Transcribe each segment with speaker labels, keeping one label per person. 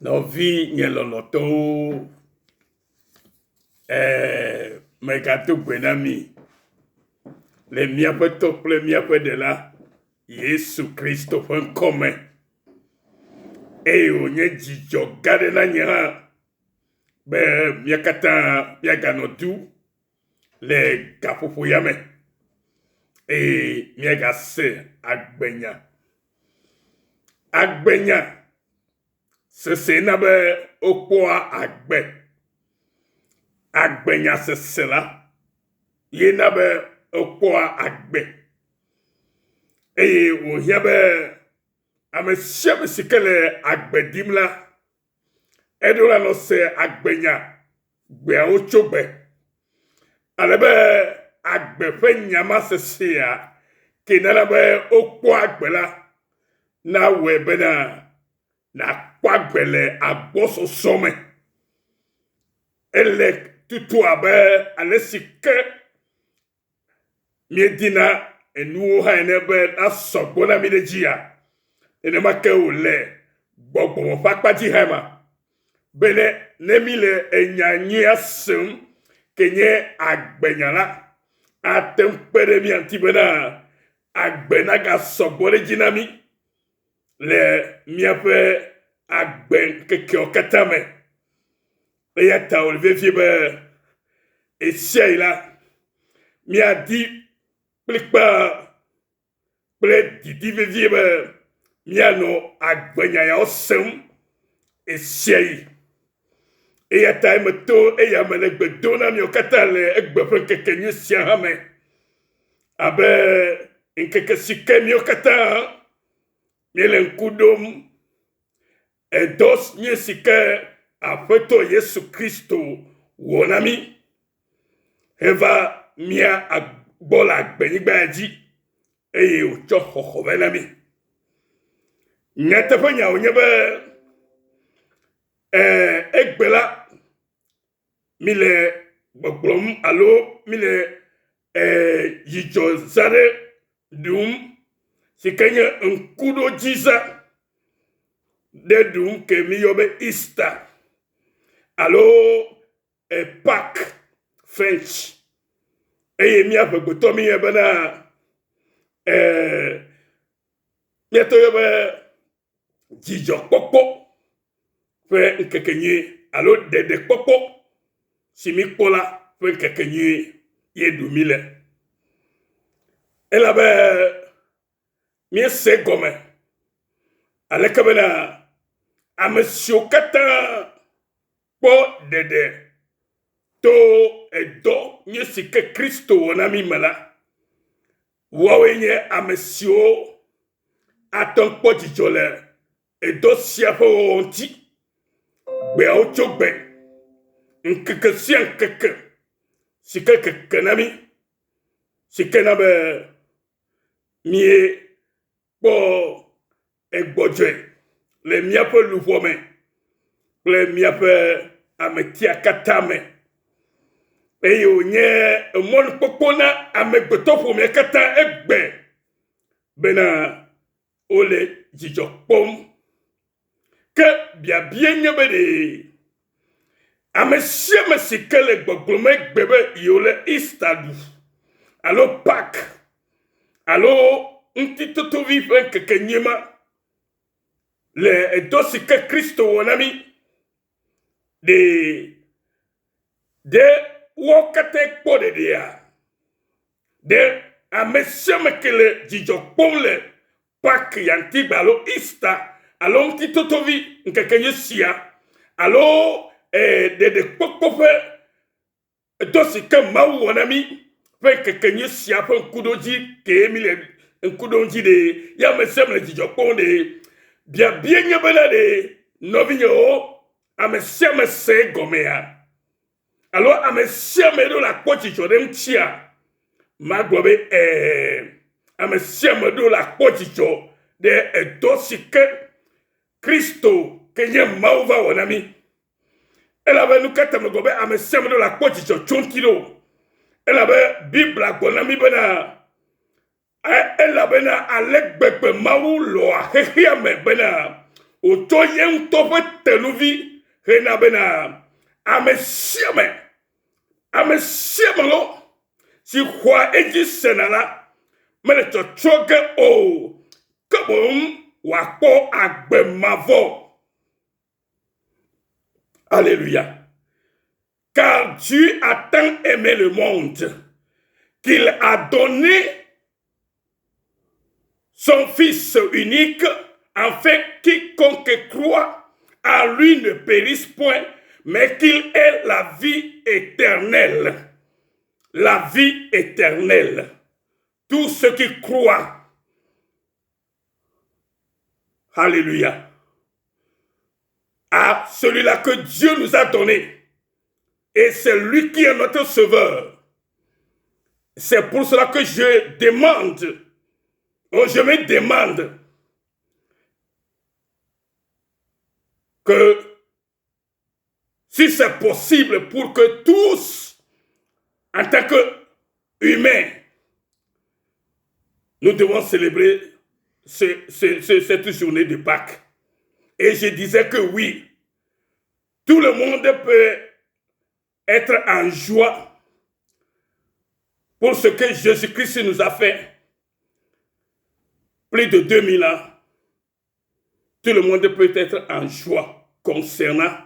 Speaker 1: Nɔvi nye lɔlɔtɔwo, eh, megado gbe na mi le míaƒe tɔ kple míaƒe ɖela Yesu Kristo ƒe ŋkɔ me. Eye wònye dzidzɔ gã aɖe na nye hã be mía katã míaganɔ du le gaƒoƒo ya me eye míagase agbenya. Agbenya sese na be wokpɔa agbe. Agbenya sese la ye na be wokpɔa agbe eye wòhiã be ame sia ame si ke le agbe dim la, eɖo la nɔ se agbenya gbeawo tso gbe. Ale be agbe ƒe nya ma sesea ke nana be wokpɔa agbe la nawɔe bena nàkpɔ agbe le agbɔsɔsɔ me. Ele tutu abe ale si ke míedina enuwo hã ene be nasɔ gbɔ na mí ɖe edzia, nenema ke wòle gbɔgbɔme ƒe akpa dzi hã ma. Be ne ne míle enya nyuia sem ke nye agbenya la, ate ŋu kpe ɖe mía ŋuti bena agbe nagasɔ gbɔ ɖe edzi na mí le míaƒe agbe ŋkekeawo katã me. Eya ta wòle vevie be ɣesiaɣi la, míadi kplikpaa kple didi vevie be míanɔ agbenya yawo sem ɣesiaɣi. Eya ta meto eya me le gbe dom na miawo katã le egbe ƒe ŋkekenyui sia hã me abe ŋkeke si ke míawo katã míele ŋku ɖom Edɔ nyui si ke Aƒetɔ Yesu Kristo wɔ na mí heva mía gbɔ le agbenyigba ya dzi eye wòtsɔ xɔxɔ vɛ na mí. Nyateƒenya wònye be egbe la mile gbɔgblɔm alo mile dzidzɔza ɖe ɖum si ke nye ŋkuɖodziza ɖe ɖum ke míyɔ be Easter alo Pâques French eye mía ʋegbetɔ míyɔe bena míate yɔ be dzidzɔkpɔkpɔ ƒe ŋkekenyui alo ɖeɖekpɔkpɔ si míkpɔ la ƒe ŋkekenyui ye ɖu mí le. Elabe míese egɔme aleke bena ame siwo katã kpɔ ɖeɖe to edɔ nyui si ke Kristo wɔ na mí me la, woawoe nye ame siwo ate ŋu kpɔ dzidzɔ le edɔ sia ƒe wɔwɔ ŋuti. Gbeawo tso gbe, ŋkeke sia ŋkeke si ke keke na mí, si ke na be míekpɔ egbɔdzɔe le míaƒe luʋɔ me kple míaƒe ametia katã me. Eye wònye mɔnukpɔkpɔ na amegbetɔƒomea katã egbe bena wole dzidzɔ kpɔm. Ke biabia nye be ɖe ame sia ame si ke le gbɔgblɔm egbe be yewole Easter ɖu alo Pak alo Ŋutitotovi ƒe ŋkekenyui ma le edɔ si ke Kristo wɔ na mí ɖe ɖe woawo katã kpɔ ɖeɖea? Ɖe ame sia ame ke le dzidzɔ kpɔm le Pak Yantigbe alo Easter alo Ŋutitotovi ŋkekenyui sia alo ɖeɖekpɔkpɔ ƒe dɔ si ke Mawu wɔ na mí ƒe ŋkekenyui sia ƒe ŋkuɖodzi kee míle ŋku ɖom dzi ɖe, ye ame sia ame le dzidzɔ kpɔm ɖe. Biabia nye bena ɖe nɔvinyewo, ame sia ame se egɔmea? Alo ame sia ame ɖo la kpɔ dzidzɔ ɖe eŋutia? Magblɔ be ɛɛ, ame sia ame ɖo la kpɔ dzidzɔ ɖe edɔ si ke Kristo ke nye Mawu va wɔ na mí. Elabe nu ka ta megblɔ be ame sia ame ɖo la kpɔ dzidzɔ tso ŋuti ɖo? Elabe Biblia gblɔ na mí bena Elabena ale gbegbe Mawu lɔ̃a xexea me bena Wòtsɔ ye ŋutɔ ƒe tenuvi hena bena ame sia ame, ame sia ame lo si xɔa edzi sena la mele tsɔtsrɔ̃ ge o, ke boŋ wòakpɔ agbe mavɔ. Alléluia. Car Dieu a tant aimé le monde qu'il a donné son Fils unique, afin quiconque croit à lui ne périsse point, mais qu'il ait la vie éternelle. La vie éternelle. Tous ceux qui croient. Alléluia. À celui-là que Dieu nous a donné. Et c'est lui qui est notre sauveur. C'est pour cela que je demande, oh, je me demande que si c'est possible pour que tous, en tant qu'humains, nous devons célébrer cette journée de Pâques. Et je disais que oui, tout le monde peut être en joie pour ce que Jésus-Christ nous a fait plus de 2000 ans. Tout le monde peut être en joie concernant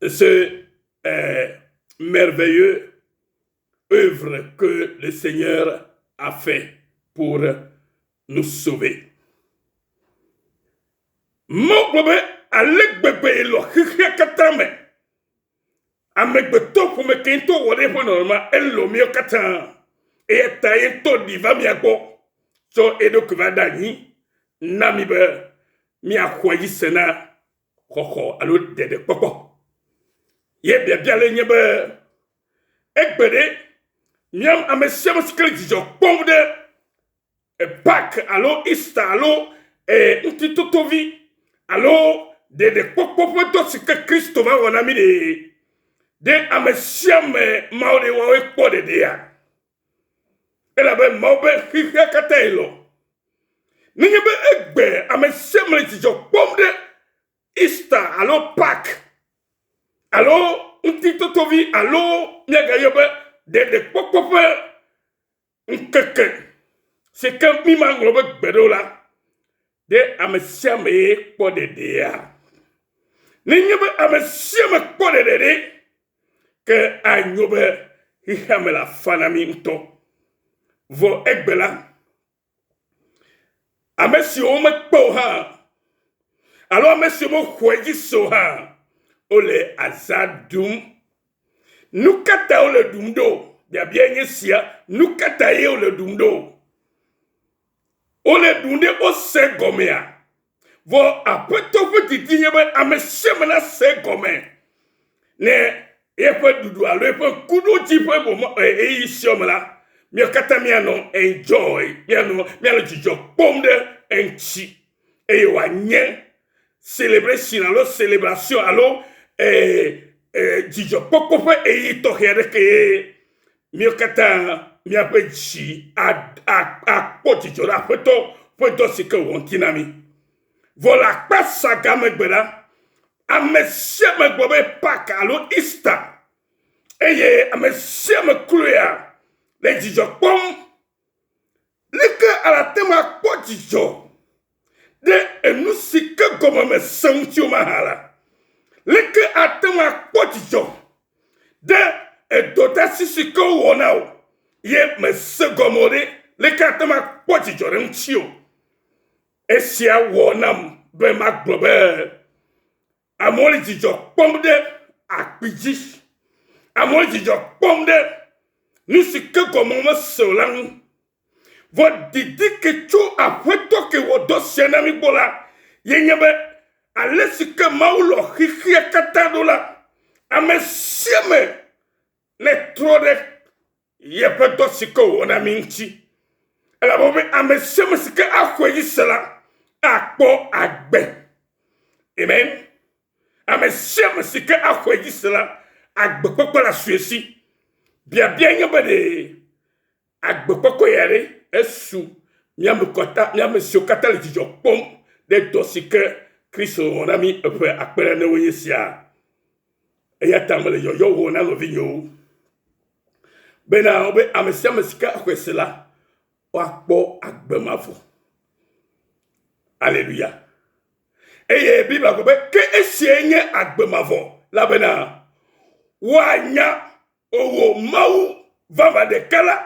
Speaker 1: ce euh, merveilleux œuvre que le Seigneur a fait pour nous sauver. Mawu gblɔ be ale gbegbe yelɔ xexea katã me. Amegbetɔ ƒome ke ŋutɔ wɔ ɖe eƒe nɔnɔmea, elɔ míawo katã. Eya ta ye ŋutɔ ɖi va mía gbɔ tsɔ eɖokui va ɖe anyi na mí be míaxɔ edzi se na xɔxɔ alo ɖeɖekpɔkpɔ. Ye biabia le nye be egbe ɖe mía ame sia ame si ke le dzidzɔ kpɔm ɖe Pâques alo Easter alo Ŋutitotovi alo ɖeɖekpɔkpɔ ƒe dɔ si ke Kristo va wɔ na mí ɖe, ɖe ame sia ame mawo ɖe woawoe kpɔ ɖeɖea? Elabe Mawu be xexea katãe lɔ. Nenye be egbe ame sia ame le dzidzɔ kpɔm ɖe Easter alo Pâques alo Ŋutitotovi alo míagayɔ be ɖeɖekpɔkpɔ ƒe Ŋkeke si ke mímaŋlɔ be gbeɖe o la, ɖe ame sia ame ye kpɔ ɖeɖea? Nenye be ame sia ame kpɔ ɖeɖe ɖe, ke anyo be xexea me le afa na mí ŋutɔ. Vɔ egbe la, ame siwo mekpe o hã alo ame siwo mexɔe dzi se o hã wole azã ɖum. Nu ka ta wole ɖum ɖo? Biabiae nye sia. Nu ka ta ye wole ɖum ɖo? Wole ɖum ɖe wose gɔmea? Vɔ Aƒetɔ ƒe didi nye be ame sia ame nase egɔme ne yeƒe ɖuɖu alo eƒe ŋkuɖodzi ƒe ɣeyiɣi sia me la, míawo katã míanɔ enjoy, míanɔ míanɔ dzidzɔ kpɔm ɖe eŋuti eye wòanye celebration alo celebration alo dzidzɔkpɔkpɔ ƒe ɣeyiɣi tɔxɛ aɖe kee míawo katã míaƒe dzi akpɔ dzidzɔ ɖe Aƒetɔ ƒe dɔ si ke wòwɔ ŋuti na mí. Vɔ le akpa saga megbe la, ame sia ame gblɔ be Pâques alo Easter eye ame sia ame kloea le dzidzɔ kpɔm. Leke alate ŋu akpɔ dzidzɔ ɖe enu si ke gɔme mese ŋuti o mahã la? Leke ate ŋu akpɔ dzidzɔ ɖe edɔdasi si ke wowɔ na wò ye mese gɔme o ɖe? Leke ate ŋu akpɔ dzidzɔ ɖe ŋuti o? Esia wɔ nam be magblɔ be amewo le dzidzɔ kpɔm ɖe akpi dzi. Amewo le dzidzɔ kpɔm ɖe nu si ke gɔme womese o la ŋu. Vɔ didi ke tso Aƒetɔ ke wɔ dɔ sia na mí gbɔ la, ye nye be ale si ke Mawu lɔ xexea katã ɖo la, ame sia ame netrɔ ɖe yeƒe dɔ si ke wòwɔ na mí ŋuti. Elabe be ame sia ame si ke axɔe dzi se la, akpɔ agbe. Amen. Ame sia ame si ke axɔe dzi se la, agbekpɔkpɔ le asu esi. Biabia nye be ɖe agbekpɔkpɔ ya ɖe esu míame kɔta míame siwo katã le dzidzɔ kpɔm ɖe dɔ si ke Kristo wɔ na mí eƒe akpe nanewoe nye sia. Eya ta mele yɔyɔ wɔ na nɔvinyewo bena wobe ame sia ame si ke xɔe se la, woakpɔ agbe mavɔ. Aleluya. Eye Biblia gblɔ be ke esiae nye agbe mavɔ la bena woanya owò Mawu vavã ɖeka la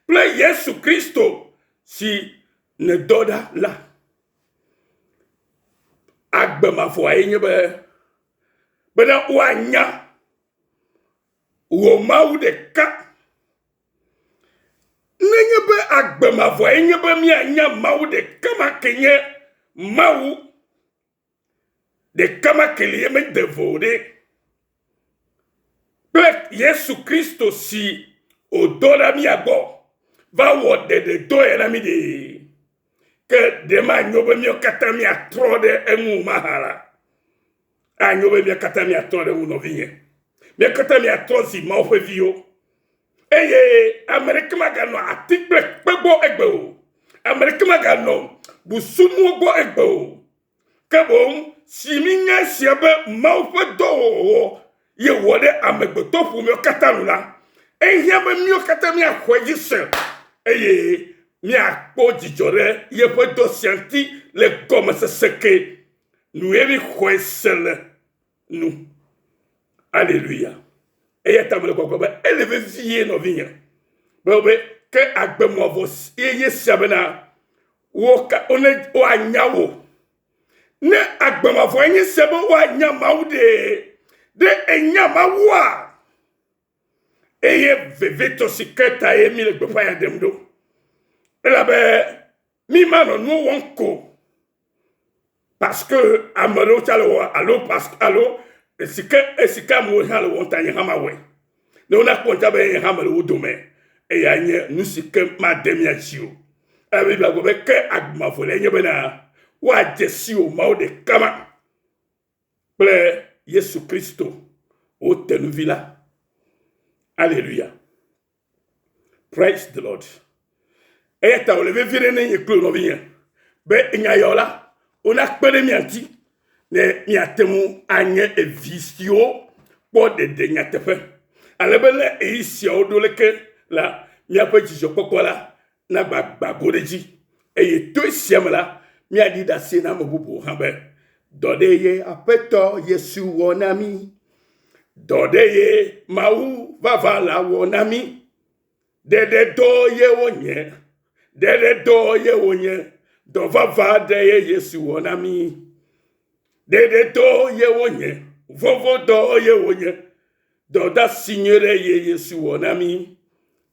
Speaker 1: kple Yesu Kristo si nèdɔ ɖa la. Agbe mavɔae nye be bena woanya wò Mawu ɖeka. Nenye be agbe mavɔe nye be míanya Mawu ɖeka ma ke nye Mawu ɖeka ma ke li ye mede vo o ɖe, kple Yesu Kristo si wòdɔ ɖa mía gbɔ va wɔ ɖeɖedɔ ya na mí ɖe, ke ɖe manyo be míawo katã míatrɔ ɖe eŋu mahã la? Anyo be mía katã míatrɔ ɖe eŋu, nɔvinye. Mía katã míatrɔ zi Mawu ƒe viwo. Eye ame ɖeke maganɔ ati kple kpe gbɔ egbe o. Ame ɖeke maganɔ busunuwo gbɔ egbe o. Ke boŋ si mínya esia be Mawu ƒe dɔwɔwɔ ye wɔ ɖe amegbetɔ ƒomewo katã nu la, ehiã be míwo katã míaxɔe dzi se eye míakpɔ dzidzɔ ɖe yeƒe dɔ sia ŋuti le gɔmesese ke nu ye míxɔe se le nu. Aleluya. Eya ta mele gbɔgblɔ be ele vevie nɔvinye be wobe ke agbe mavɔ ye nye sia bena wo ka wone woanya wò. Ne agbe mavɔ ye nye sia be woanya Mawu ɖe ɖe enya Mawua? Eye vevitɔ si ke ta ye mi le gbeƒã ya ɖem ɖo. Elabe mi manɔ nuwo wɔm ko parce que ame ɖewo tsa le wɔ alo parce que alo esi ke esi ke amewo hã le wɔm ta nye hã mawɔe. Ne wonakpɔ ŋuta be nye hã mele wo dome eya nye nu si ke made mia dzi o. Eye Biblia gblɔ be ke agbe mavɔ lae nye bena woadze si wò Mawu ɖeka ma kple Yesu Kristo wò tenuvi la. Aleluya. Praise the Lord. Eya ta wòle vevie ɖe ne nye kple nɔvinye be nya yawo la, wonakpe ɖe mía ŋuti ne míate ŋu anye evi siwo kpɔ ɖeɖe nyateƒe. Ale be le ɣeyiɣi siawo ɖo leke la, míaƒe dzidzɔkpɔkpɔ la nagbagba go ɖe edzi. Eye to esia me la, míaɖi ɖase na ame bubuwo hã be, Dɔ ɖe ye Aƒetɔ Yesu wɔ na mí. Dɔ ɖe ye Mawu vavã la wɔ na mí. Ɖeɖedɔ ye wonye. Ɖeɖedɔ ye wonye. Dɔ vavã ɖe ye Yesu wɔ na mí. Ɖeɖedɔ ye wonye. Vɔvɔdɔ ye wonye. Dɔdasi nyui ɖe ye Yesu wɔ na mí.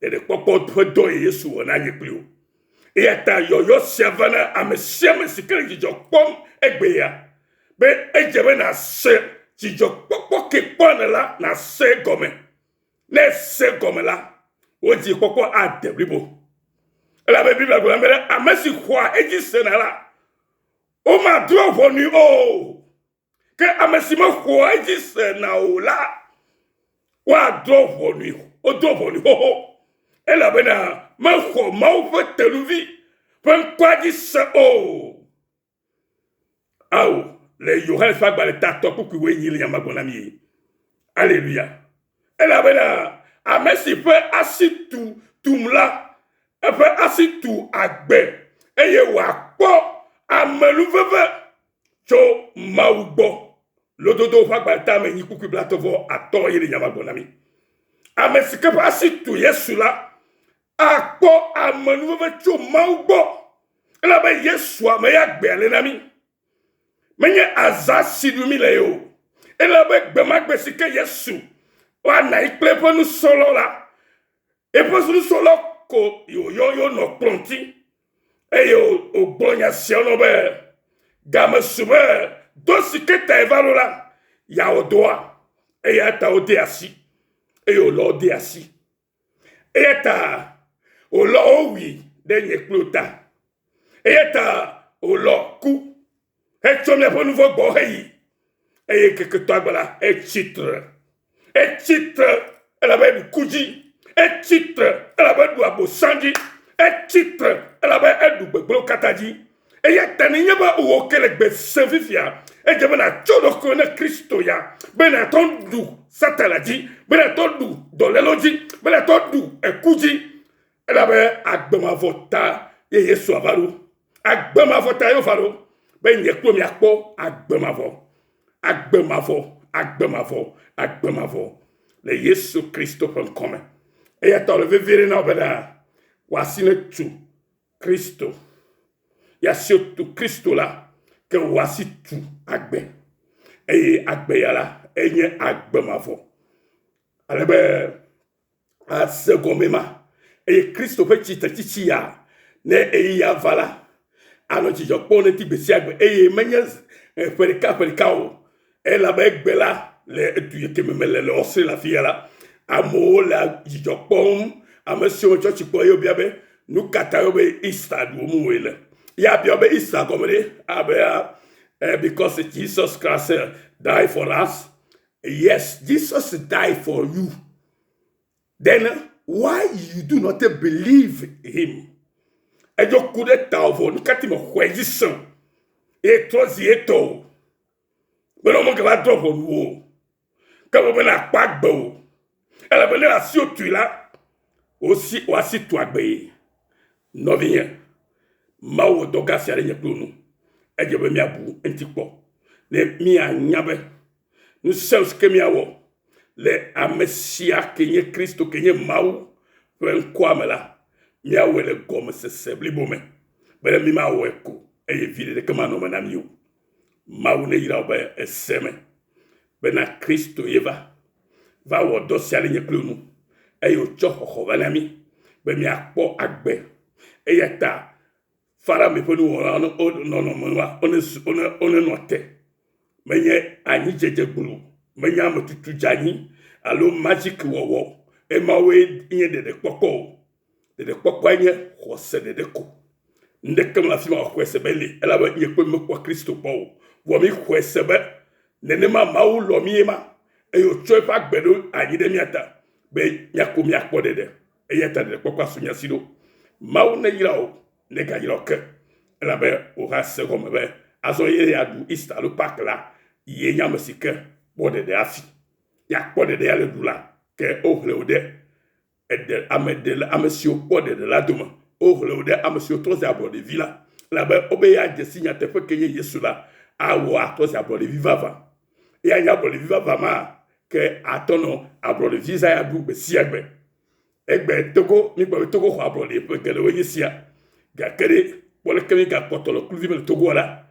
Speaker 1: Ɖeɖekpɔkpɔ ƒe dɔ ye Yesu wɔ na nye kpli wò. Eya ta yɔyɔ sia va na ame sia ame si ke le dzidzɔ kpɔm egbea be edze be nàse dzidzɔkpɔkpɔ ke kpɔm nèle la, nàse egɔme. Ne èse egɔme la, wò dzikpɔkpɔ ade blibo. Elabe Biblia gblɔ na mí be ame si xɔa edzi sena la, womadrɔ̃ ʋɔnui o. Ke ame si mexɔa edzi sena o la, woadrɔ̃ ʋɔnui, wodrɔ̃ ʋɔnui xoxo, elabena mexɔ Mawu ƒe tenuvi ƒe ŋkɔa dzi se o. Ao, le Yohanes ƒe agbalẽ tatɔ kpukpui wuenyi le nya ma gblɔ na mi. Aleluya. Elabena ame si ƒe asi tu tum la, eƒe asi tu agbe eye wòakpɔ amenuveve tso Mawu gbɔ. Lododowo ƒe agbalẽ tame nyi kpukpui blatɔ̃ vɔ atɔ̃ ye le nya ma gblɔ na mí. Ame si ke ƒe asi tu Yesu la akpɔ amenuveve tso Mawu gbɔ elabe Yesu ame ya gbea le na mí. Menye azã si ɖu mí le ye o. Elabe gbemagbe si ke Yesu woana yi kple eƒe nusrɔ̃lawo la, eƒe nusrɔ̃lawo ko wòyɔ ye wonɔ kplɔ̃ ŋuti. Eye wògblɔ nya siawo na wo be, Game su be dɔ si ke tae va ɖo la, yeawɔ dɔa. Eya ta wodee asi, eye wòlɔ wo de asi. Eya ta wòlɔ wo wui ɖe nye kple wò ta. Eya ta wòlɔ ku hetsɔ miaƒe nu vɔ̃ gbɔ heyi. Eye ŋkeke etɔ̃a gbe la, etsi tre. Etsi tre elabe eɖu ku dzi. Etsi tre elabe eɖu abosam dzi. Etsi tre elabe eɖu gbegblẽwo katã dzi. Eya ta nenye be wò ke le gbe sem fifia, edze be nàtsɔ ɖokuiwò na Kristo ya be nàtɔ ɖu Satana dzi, be nàtɔ ɖu dɔlélewo dzi, be nàtɔ ɖu eku dzi. Elabe agbe mavɔ ta ye Yesu ava ɖo. Agbe mavɔ ta ye wova ɖo be nye kple miakpɔ agbe mavɔ. Agbe mavɔ, agbe mavɔ, agbe mavɔ le Yesu Kristo ƒe ŋkɔ me. Eya ta wòle vevie ɖe na wò bena wò asi netu Kristo. Ya si tu Kristo la, ke wò asi tu agbe. Eye agbe ya la, enye agbe mavɔ. Ale be ase gɔme ma. Eye Kristo ƒe tsitretsitsi ya, ne ɣeyiɣia va la, anɔ dzidzɔ kpɔm ɖe ŋuti gbe sia gbe eye menye ƒe ɖeka ƒe ɖeka o. Elabe egbe la, le edu yi ke me mele le Australia afi ya la, amewo le dzidzɔ kpɔm. Ame siwo me tsɔtsi kpɔ ye wobia be, nu ka ta wobe Easter ɖum wole? Ya biɔ be Easter gɔme ɖe? Abe eh, because Jesus Christ died for us. Yes, Jesus died for you. Then why you do not believe him? Edzo ku ɖe tawò vɔ nu ka ti mexɔe dzi se o? Eye trɔ zi etɔ o. Bena womegava drɔ̃ ʋɔnu wò o. Ke boŋ bena àkpɔ agbe o. Elabe ne asiwò tui la, wò si wò asi tu agbee. Nɔvinye, Mawu wɔ dɔ gã sia ɖe nye kple wò nu. Edze be míabu eŋuti kpɔ ne míanya be nu sia nu si ke míawɔ le ame sia ke nye Kristo ke nye Mawu ƒe ŋkɔa me la, míawɔe le gɔmesese blibo me be ne mímawɔe ko eye viɖe ɖeke manɔ eme na mí o. Mawu neyra wò be èse eme bena Kristo ye va va wɔ dɔ sia ɖe nye kple wò nu eye wòtsɔ xɔxɔ va na mí be míakpɔ agbe. Eya ta Farao ƒe nuwɔnawo nɔnɔme wa wonenɔ te. Menye anyidzedze gblo, menye ametutu dzeanyi alo magic wɔwɔ emawoe nye ɖeɖekpɔkpɔ o. Ɖeɖekpɔkpɔe nye xɔse ɖeɖe ko. Ŋɖeke mele afi ma wòxɔe se be li elabe nye kple mekpɔ Kristo kpɔ o. Vɔ míxɔe se be nenema Mawu lɔ̃ mí ema eye wòtsɔ eƒe agbe ɖo anyi ɖe mía ta be míako míakpɔ ɖeɖe. Eya ta ɖeɖekpɔkpɔ asu mía si ɖo. Mawu neyra wò, negayra wò ke elabe wò hã se gɔme be azɔ ye yeaɖu Easter alo Pâque la, yee nye ame si ke kpɔ ɖeɖe hafi. Yeakpɔ ɖeɖe ya le ɖu la, ke woxlẽ wò ɖe Eɖe ame ɖe le ame siwo kpɔ ɖeɖe la dome. Woxlẽ wò ɖe ame siwo trɔ zi ablɔɖevi la. Elabe wobe yeadze si nyateƒe ke nye Yesu la, awɔ atrɔ zi ablɔɖevi vavã. Eya nye ablɔɖevi vavã ma ke atɔ nɔ ablɔɖevi zã ya ɖu gbe sia gbe. Egbe Togo, mígblɔ be Togo xɔ ablɔɖe ƒe geɖewoe nye sia. Gake ɖe, kpɔ leke mígakpɔtɔ le kluvi me le Togoa ɖa.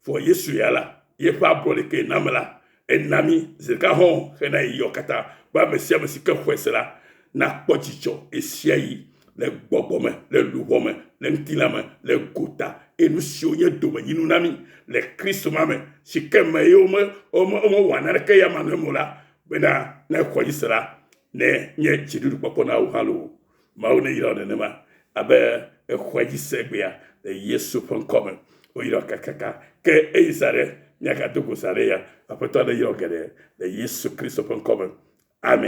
Speaker 1: Vɔ Yesu ya la, yeƒe ablɔɖe ke na me la, ena mí zi ɖeka hɔ̃ hena ɣeyiɣiawo katã be ame sia ame si ke xɔe se la nakpɔ dzidzɔ ɣesiaɣi le gbɔgbɔ me, le luʋɔ me, le ŋutilã me, le gota, eye nu siwo nye domenyinu na mí le Kristo ma me, si ke me ye wome, wome, womewɔa naneke ya manɔ eme o la, bena ne exɔ edzi se la, ne nye dziɖuɖukpɔkpɔ na wò hã loo. Mawu neyra wò nenema abe exɔe dzi se egbea le Yesu ƒe ŋkɔ me. Woyra wò kakaka. Ke eyi za ɖe, míagado go za ɖe ya. Aƒetɔ neyra wò geɖe le Yesu Kristo ƒe ŋkɔ me. Amen.